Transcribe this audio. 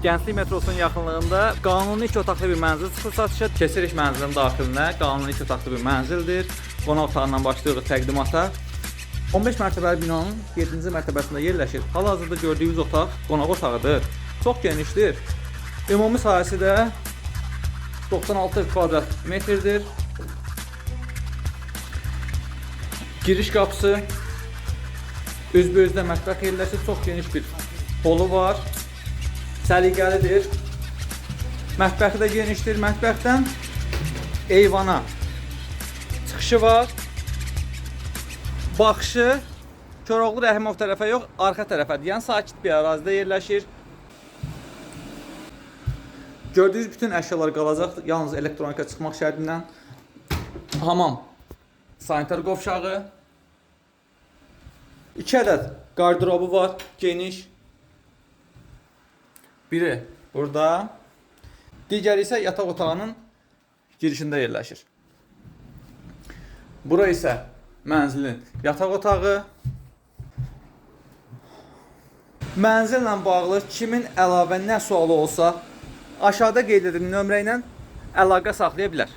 Gənclik metrosunun yaxınlığında qanuni 2 otaqlı bir mənzil çıxır satışa. Keçirik mənzilin daxilinə. Qanuni 2 otaqlı bir mənzildir. Qonaq otağından başlayırıq təqdimata. 15 mərtəbəli binanın 7-ci mərtəbəsində yerləşir. Hal-hazırda gördüyünüz otaq qonaq otağıdır. Çox genişdir. Ümumi sahəsi də 96 kvadrat metrdir. Giriş qapısı üzbəüzdə mətbəx yerləşir. Çox geniş bir holu var. Səliqəlidir. Mətbəxi də genişdir. Mətbəxdən eyvana çıxışı var. Baxışı Koroğlu Rəhimov tərəfə yox, arxa tərəfədir. Yəni sakit bir ərazidə yerləşir. Gördüyünüz bütün əşyalar qalacaq, yalnız elektronika çıxmaq şərti ilə. Hamam, sanitar qovşağı. 2 ədəd qardırobu var, geniş. Biri burada, digəri isə yataq otağının girişində yerləşir. Bura isə mənzilin yataq otağı. Mənzillə bağlı kimin əlavə nə sualı olsa, aşağıda qeyd edilən nömrə ilə əlaqə saxlaya bilər.